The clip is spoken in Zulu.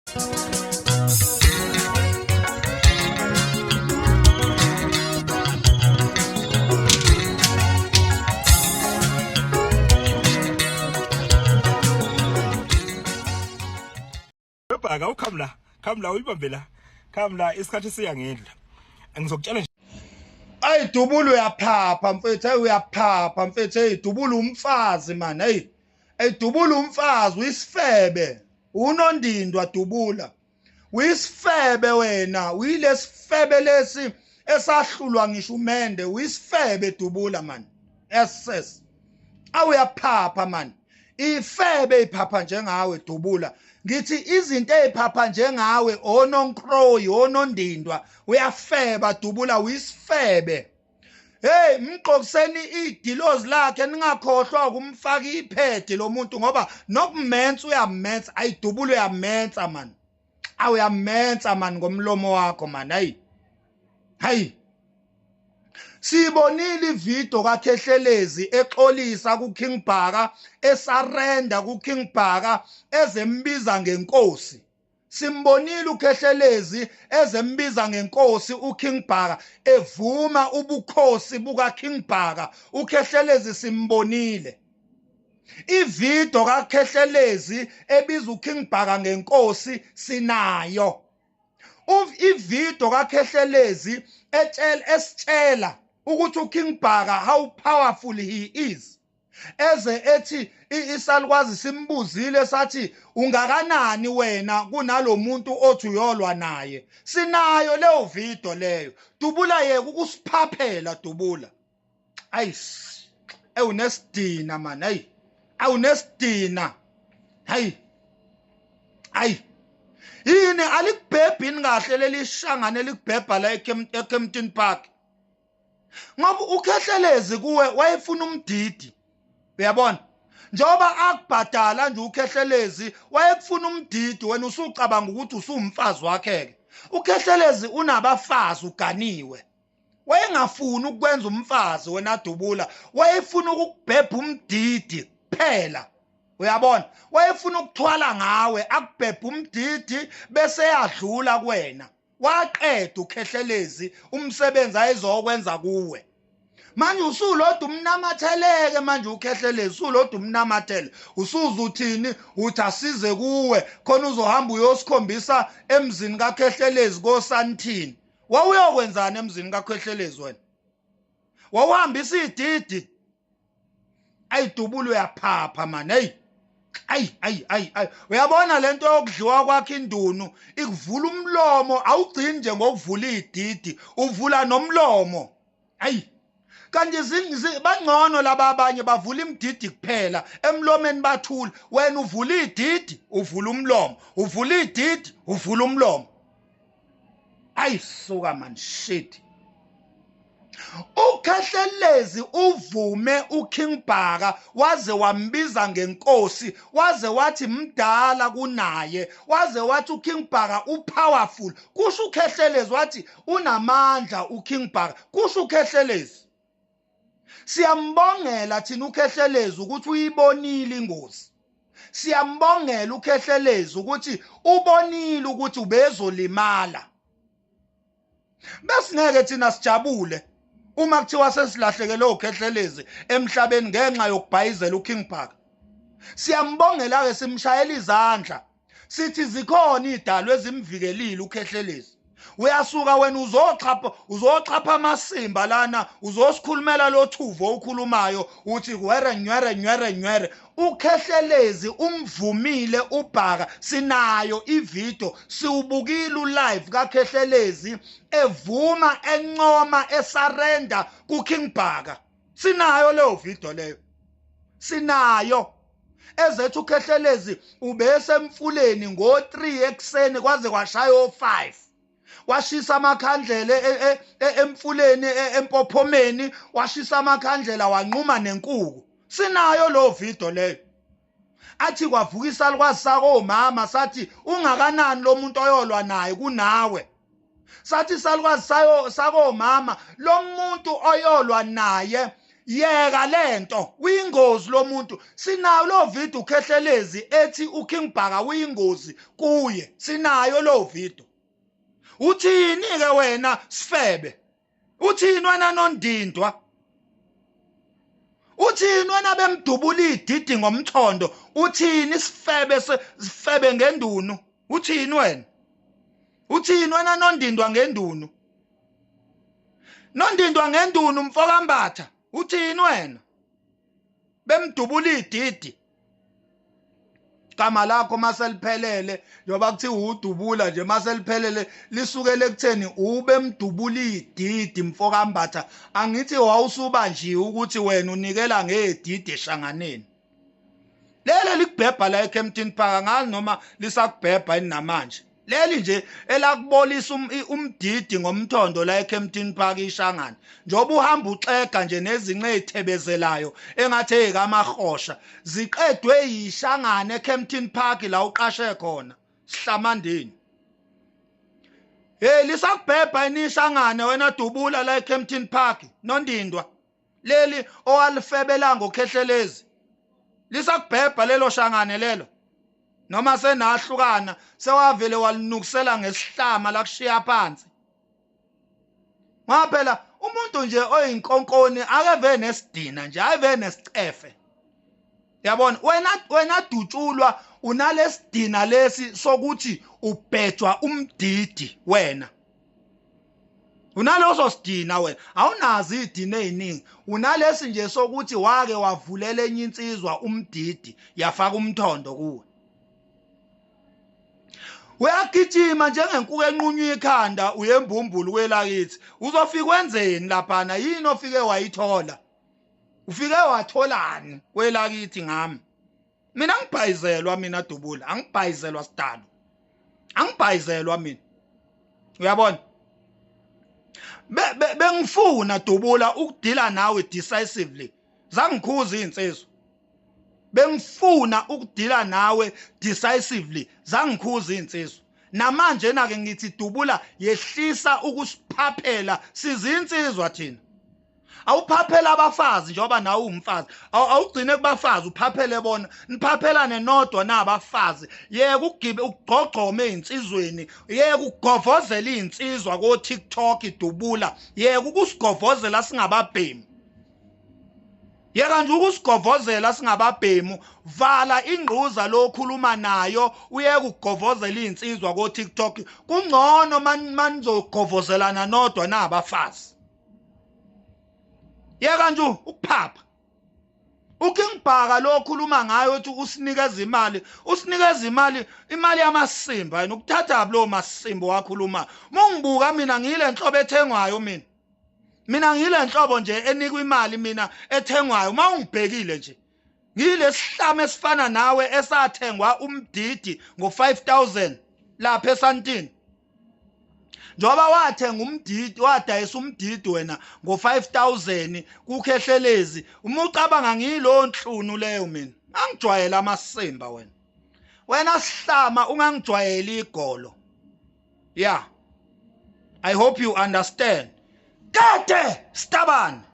Bhaka ukham la, kham la uyibambe la. Kham la isikhathi siyangidla. Ngizokutshela nje. Ayi dubula uyaphapha mfethu, ayi uyaphapha mfethu, hey dubula umfazi man, hey. Hey dubula umfazi uyisifebe. Unondindwa dubula. Uyisifebe wena, uyilesifebe lesi esahlulwa ngisho umende, uyisifebe dubula man. SS. Awuyaphapha man. Ifebe iphapha njengawe dubula. Ngithi izinto eziphapha njengawe ononkroyi onondindwa uyafeba dubula uyisifebe. Hey mgqokiseni idilozi lakhe ningakhohlwa ukumfaka iphedi lo muntu ngoba nokumensa uyamensa ayidubula uyamensa man. Awuyamensa man ngomlomo wakho man hayi. Hayi. Sibonile ivideo kaKhehlelezi exolisa kuKing Bhaka esarenda kuKing Bhaka ezembiza ngenkosi. Simbonile uKhehlelezi ezembiza ngenkosi uKing Bhaka evuma ubukhosi buka King Bhaka. uKhehlelezi simbonile. Ivideo kaKhehlelezi ebiza uKing Bhaka ngenkosi sinayo. Ivideo kaKhehlelezi etshela esitshela ukuthi uKing Bhaka how powerful he is. Eze ethi isalukwazi simbuzile sathi ungakanani wena kunalomuntu othi uyolwa naye. Sinayo leyo video leyo. Dubula yeka ukusiphaphela dubula. Ayis. Ewunesidina man hey. Awunesidina. Hayi. Hayi. Yini alikubhebhi kahle leli shangane likubhebha la eKempton Park. Ngoba uKhehlelezi kuwe wayefuna umdidi. Uyabona? Njengoba akubhadala nje uKhehlelezi wayekufuna umdidi wena usucabanga ukuthi usumfazi wakhe ke. uKhehlelezi unabafazi uganiwe. Wayengafuni ukwenza umfazi wena dubula, wayefuna ukukubhebha umdidi kuphela. Uyabona? Wayefuna ukuthwala ngawe akubhebha umdidi bese yadlula kuwena. Waqeda uKhehlelezi umsebenzi ayezokwenza kuwe. Manje usulodwa umnamatheleke manje uKhehlelezi usulodwa umnamathele. Usuzuthini uthi asize kuwe khona uzohamba uyosikhombisa emzini kaKhehlelezi koSanthini. Wawuyokwenzani emzini kaKhehlelezi wena? Wawuhambisa ididi. Ayidubula uyaphapha man hey. Ayi ayi ayi ayi uyabona lento yokudliwa kwakhe indunu ikuvula umlomo awugcini nje ngokuvula ididi uvula nomlomo. Ayi kanti bangcono laba abanye bavula imididi kuphela emlomeni bathula wena uvula ididi uvula umlomo uvula ididi uvula umlomo. Ayi suka man shit. uKhehlelezi uvume uKing Bhaka waze wambiza ngenkosi waze wathi mdala kunaye waze wathi uKing Bhaka upowerful kusho uKhehlelezi wathi unamandla uKing Bhaka kusho uKhehlelezi. Siyambongela thina uKhehlelezi ukuthi uyibonile ingozi. Siyambongela uKhehlelezi ukuthi ubonile ukuthi ubezolimala. Besingeke thina sijabule uma kuthiwa sesilahlekelwe uKhehlelezi emhlabeni ngenxa yokubhayizela uKing Bhaka. Siyambongela ke simshayela izandla sithi zikhona idalwe ezimvikelile uKhehlelezi. Uyasuka wena uzoxhapha uzoxhapha amasimba lana uzosikhulumela lo thuvo okhulumayo uthi were nywere nywere nywere. uKhehlelezi umvumile uBhaka sinayo ivideo siwubukile ulive kaKhehlelezi evuma encoma esarenda kuKing Bhaka. Sinayo leyo video leyo. Sinayo. Ezethu uKhehlelezi ubesemfuleni ngo3 ekseni kwaze kwashaya o5. Washisa amakhandlela emfuleni empophomeni washisa amakhandlela wanquma nenkuku. Sinayo lo video leyo. Athi kwavuka isalukwazi sakomama sathi ungakanani lo muntu oyolwa naye kunawe. Sathi isalukwazi sayo sakomama lo muntu oyolwa naye Yeka lento, uyingozi lo muntu. Sinayo lo video uKhehlelezi ethi uKing Bhaka uyingozi kuye. Sinayo lo video. Uthini ke wena sifebe? Uthini wena nondindwa? Uthini wena bemdubula ididi ngomthondo? Uthini sifebe sifebe ngendunu? Uthini wena? Uthini wena nondindwa ngendunu? Nondindwa ngendunu mfokambatha. Uthini wena? Bemdubula ididi. Igama lakho maseliphelele njengoba kuthiwa udubula nje maseliphelele lisukele ekutheni ubemdubula ididi mfokambatha. Angithi wawusubanjiwe ukuthi wena unikela ngedidi eshanganeni. Leli likubhebha la eKempton Park, angazi noma lisakubhebha yini namanje. Leli nje elakubolisa umdidi ngomthondo la eKempton Park ishangane. Njengoba uhamba uxega nje nezinqe ezithebezelayo engathi ezikamahosha ziqedwe yishangane eKempton Park la uqashe khona sihlamandini. Hey, lisakubhebha inishangane wena dubula la eKempton Park nondindwa. Leli owalifebela ngokhehlelezi. Lisakubhebha lelo shangane lelo. Noma senahlukana sewavele walinukisela ngesihlama lakushiya phansi. Ngoba phela umuntu nje oyinkonkoni akeve nesidina nje, ave nesicefe. Yabona wena dutshulwa unalesidina lesi sokuthi ubhejwa umdidi wena. Unaloso sidina wena, awunazo idina eziningi. Unalesi nje sokuthi wake wavulela enye insizwa umdidi yafaka umthondo kuwe. Uyagijima njengenkuku enqunywa ikhanda uyembumbulu kwelakithi. Uzofika wenzeni laphana? Yini ofike wayithola? Ufike watholani kwelakithi ngami? Mina ngibhayizelwa mina dubula, angibhayizelwa sidalo. Angibhayizelwa mina. Uyabona? Bengifuna dubula ukudila nawe decisively. Zangikhuza izinsizwa. Bengifuna ukudila nawe decisively, zangikhuza izinsizwa. Namanje na ke ngithi dubula yehlisa ukusiphaphela, sizinsizwa thina. Awuphaphela abafazi njengoba nawe umfazi. Awugcine kubafazi uphaphele bona. Niphaphelane nodwa nabafazi. Yeka ukugibe ukugqogqoma ezinsizweni, yeka ukugovozela izinsizwa ko TikTok dubula, yeka ukusigovozela singababhemi. Yeka nje ukusigovozela singababhemu, vala ingquza lokhuluma nayo, uyeke ukugovozela izinsizwa ko TikTok. Kungcono manizogovozelana nodwa nabafazi. Yeka nje ukuphapha. uKing Bhaka lo okhuluma ngayo uthi usinikeza imali, usinikeza imali, imali yamasimba yena ukuthatha lo masimba wakhuluma. Mungibuka mina ngile nhlobo ethengwayo mina. Mina ngile nhlobo nje enikwa imali mina ethengwayo. Uma ungibhekile nje ngile sihlama esifana nawe esathengwa umdidi ngo5000 lapha eSantini. Njengoba wathenga umdidi, wadayisa umdidi wena ngo5000 kukhehlelezi. Uma ucabanga ngilo nhlunu leyo mina angijwayela amasimba wena. Wena sihlama ungangijwayeli igolo. Yeah, I hope you understand. Kade stabane.